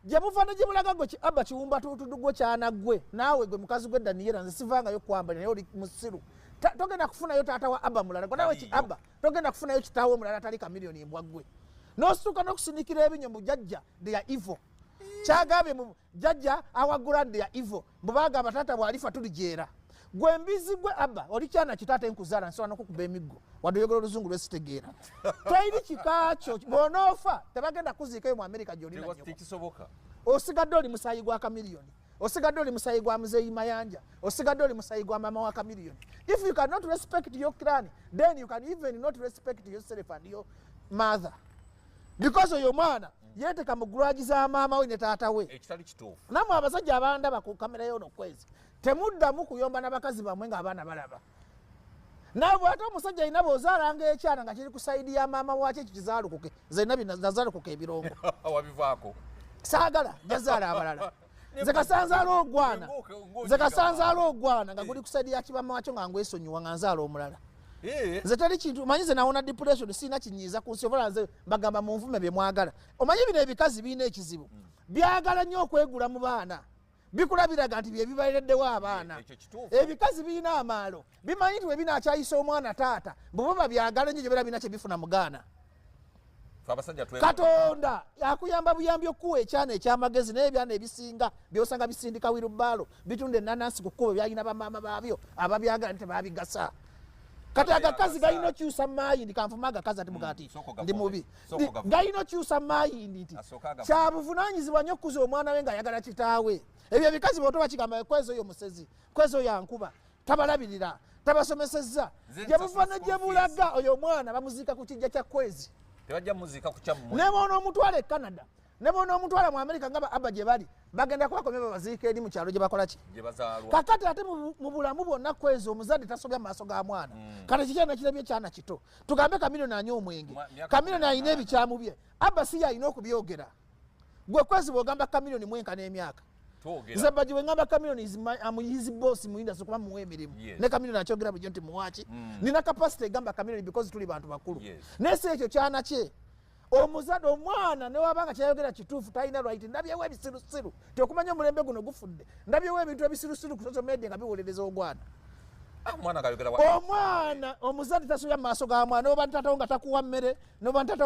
Gye buva ne gye bulaga, gwe abba kiwumba tuutudu, gwe kyana gwe, naawe gwe mukazi gwe Daniela, nze sivangayo kwambala, naye oli musiru. Togenda kufunayo taata wa Abba mulala gwe nawe ki. Taliiyo. Abba togenda kufunayo kitaawe omulala atali Kamiliyoni, embwa gwe, n'osituka n'okusinikira ebinyo mu jjajja. They are evil. Kyagambye mu jjajja awagula, they are evil. Mbwe bagamba taata bw'alifa tulijeera. Gwe mbizi gwe Abba, oli kyana kitaata enkuzaala, nsobola nokukuba emiggo wadde oyogera oluzungu lwesitegeera. Teri kika kyo. Bw'onoofa tebagenda kuziikayo mu Amerika gy'olina nnyoko. Tekisoboka. Osigadde oli musayi gwa Kamiliyoni, osigadde oli musayi gwa Muzeeyi Mayanja, osigadde oli musayi gwa mama wa Kamiliyoni. If you cannot respect your clan, then you can even not respect yourself and your mother, because oyo omwana yeeteka mu grudge za maama we ne taata we. Ekitali kituufu. Nammwe abasajja abandaba ku kamera yono kwezi, temuddamu kuyomba n'abakazi bammwe ng'abaana balaba. Nawe bwate omusajja alina bw'ozaalanga ekyana nga kiri ku side ya maama wakyo, ekyo kizaalukuke. Nze nazaalukuka ebirongo. Wabivaako. Saagala jazaala abalala. Nze kasanzaala ogwana, nze kasanzaala ogwana nga guli ku side ya kibama wakyo nga ngwesonyiwa nga nzaala omulala. Nze teri kintu omanyi, nze nawona depression, sirina kinyiiza ku nsi. Ovala nze mbagamba munvume bye mwagala. Omanyi bino ebikazi birina ekizibu, byagala nnyo okwegula mu baana, bikulabiraga nti bye bibalereddewo abaana. Ekyo kituufu. Ebikazi birina amaalo, bimanyi nti bwe binakyayisa omwana taata, bwe baba byagala nnyo gye beera birina kye bifuna mugaana. Fe abasajja Katonda akuyamba buyambi okuwa ekyana ekyamagezi, naye ebyana ebisinga byosanga bisindika wheelbarrow, bitunda enanansi ku kkubo, byalina bamaama baabyo ababyagala nti tebabigasa. Kati agakazi galina okyusa mind. Kanfuma agakazi ati muga nti Sooka ogavume. ndi mubi. Sooka ogavume. Galina okyusa mind nti Asooka agavume. kyabuvunanyizibwa nnyo okukuza omwana we ng'ayagala kitaawe. Ebyo ebikazi bwotoba kigamba, kwezi oyo musezi, kwezi oyo ankuba, tabalabirira, tabasomesezza. Nze Gye buva nsasula ne gye school. bulaga, oyo omwana bamuziika ku kijja kya kwezi. Tebajja muziika ku kyammwe. Ne bona omutwala e Canada, ne bona omutwala mu America nga ba Abba gye bali, bagenda kubakomya babaziika eri mu kyalo gye bakola ki? Gye bazaalwa. Kakati ate mu bulamu bwonna, kwezi omuzadde tasobya mu maaso ga mwana. Kati kikyana kirabye ekyana kito, tugambe Kamiliyoni anywa omwenge, Myaka Kamiliyoni alina 18. ebikyamu bye, Abba si ye alina okubyogera. Gwe kwezi bwogamba Kamiliyoni mwenkana emyaka. Twogera. Nze baji wengamba Kamiliyoni is I'm his boss mu industry kuba muwa emirimu. Ne Kamiliyoni akyogera bulijjo nti muwaki, nina capacity egamba Kamiliyoni because tuli bantu bakulu. Naye si ekyo kyana kye omuzadde omwana newabanga kyayogera kituufu, talina right. Ndabyewo ebisirusiru tiokumanya omulembe guno gufudde, ndabyewo ebintu ebisirusiru ku social media nga biwolereza ogwana. Ah, omwana ng'ayogera Omwana omuzadde tasobya mu maaso ga mwana, noba ntatawo nga takuwa mmere, noba ntatawo.